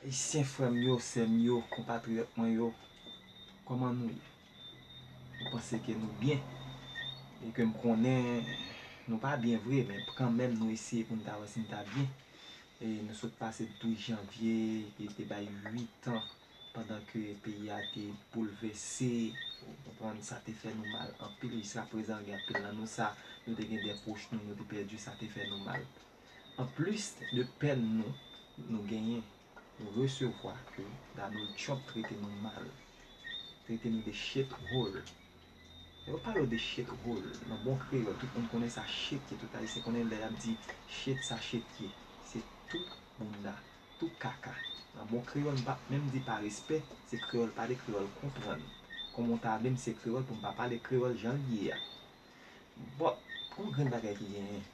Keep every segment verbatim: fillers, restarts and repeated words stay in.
Ayisyen, frè m yo, sè m yo, konpatriyòt mwen yo, kòman nou ye? M panse ke nou byen. E ke m konnen nou pa byen vre, men kanmenm nou eseye pou n ta wè si n ta byen. E nou sot pase douz janvye, ki te bay uit an, pandan ke peyi a te boulvèse, ou konprann, sa te fè nou mal anpil. Jiskaprezan, gen anpil nan nou sa, nou te gen de pwòch nou, nou te pèdi, sa te fè nou mal. Anplis de pèn nou, nou genyen, nou resevwa ke Donald Trump trete nou mal, trete nou de shit hole. Lè yo pale w de shit hole, nan bon kreyòl, tout moun konnen sa shit ye, tout Ayisyen konnen lè y ap di shit, sa shit ye. Se tou bounda, tou kaka. Nan bon kreyòl, m p ap menm di pa respè, se kreyòl pale, kreyòl konprann. Kòm w ta menm se kreyòl pou m pa pale kreyòl jan l ye a. Bon, yon grenn bagay ki genyen,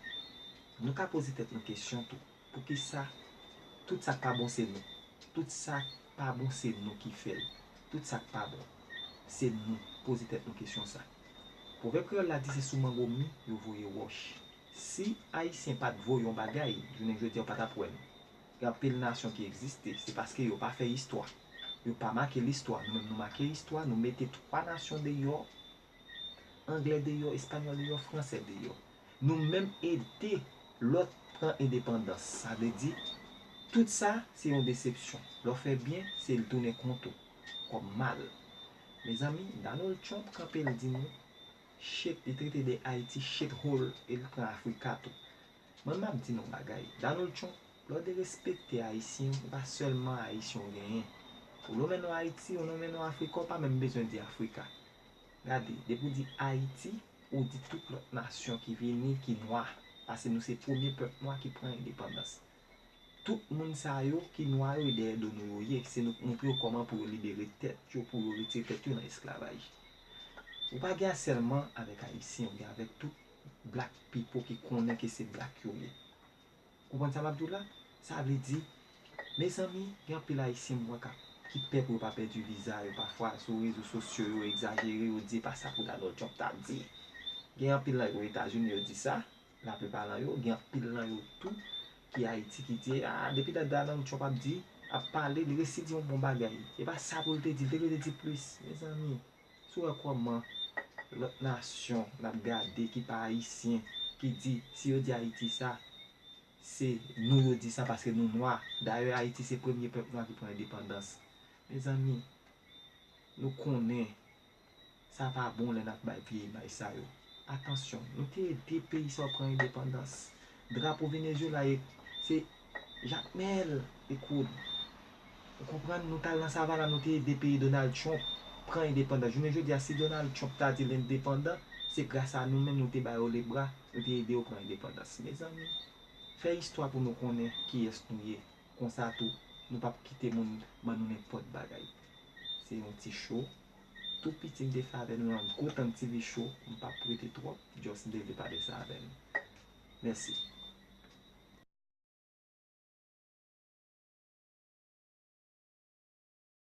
nou ka poze tèt nou kesyon tou. Poukisa tout sa k pa bon se nou? Tout sa k pa bon se nou ki fè l. Tout sa k pa bon, se nou. Poze tèt nou kesyon sa. Pwovèb kreyòl la di se sou mango mi yo voye wòch. Si Ayisyen pa t voye yon bagay, jounen jodi a w pa t ap wè n. Gen anpil nasyon ki egziste, se paske yo pa fè istwa. Yo pa make listwa. Nou menm nou make istwa, nou mete twa nasyon deyò, anglè deyò, espanyòl deyò, fransè deyò. Nou menm ede lòt pran endepandans. Sa vle di, tout sa se yon desepsyon. Lè w fè byen, se l tounen kont ou, kòm mal. Mezanmi, Donald Trump kanpe, l di nou shit, li trete de Ayiti shit hole, e l pran Afrika tou. Mwen, m ap di nou yon bagay. Donald Trump, lè w derespekte Ayisyen, e pa sèlman Ayisyen w genyen. Ou nonmen non Ayiti, ou nonmen non Afrika, ou pa menm bezwen di Afrika. Gade, depi w di Ayiti, ou di tout lòt nasyon ki vini, ki nwa. Paske nou se premye pèp nwa ki pran endepandans. Tout moun sa yo ki nwa yo, e dèyè do nou yo ye. Se nou k montre yo kòman pou yo libere tèt yo, pou yo retire tèt yo nan esklavaj. Ou pa gen sèlman avèk Ayisyen, ou gen avèk tout black people ki konnen ke se black yo ye. Konprann sa m ap di w la? Sa vle di, mezanmi, gen anpil Ayisyen m wè k ap, ki pè pou yo pa pèdi viza yo. Pafwa, sou rezo sosyo, yo egzajere, yo di e pa sa pou Donald Trump ta di. Gen anpil nan yo Etazini, yo di sa, laplipa nan yo. Gen anpil nan yo tou ki Ayiti ki di, a, depi dat Donald Trump ap di, ap pale, li resi di yon bon bagay. E pa sa pou l te di, l te dwe te di plis. Mezanmi, si w wè kòman lòt nasyon n ap gade ki pa Ayisyen, ki di, si yo di Ayiti sa, se nou yo di sa paske nou nwa. Dayè, Ayiti se premye pèp nwa ki pran endepandans. Mezanmi, nou konnen sa pa bon lè n ap bay vye imaj sa yo. Atansyon, nou te ede peyi sa yo pran endepandans. Drapo Venezuela e, se Jakmèl e Koud. Ou konprann, nou t al nan Savannah, nou te ede peyi Donald Trump pran endepandans. Jounen jodi a, si Donald Trump ta di l endepandan, se gras a nou menm, nou te ba yo lebra, nou te ede yo pran endepandans. Mezanmi, fè istwa pou nou konnen kiyès nou ye. Konsa tou, nou p ap kite moun ban nou nenpòt bagay. Se yon ti cho. Tou piti m te fè avè nou nan gwo tann T V show, m p ap rete twòp, just m te vle pale sa avè nou. Mèsi.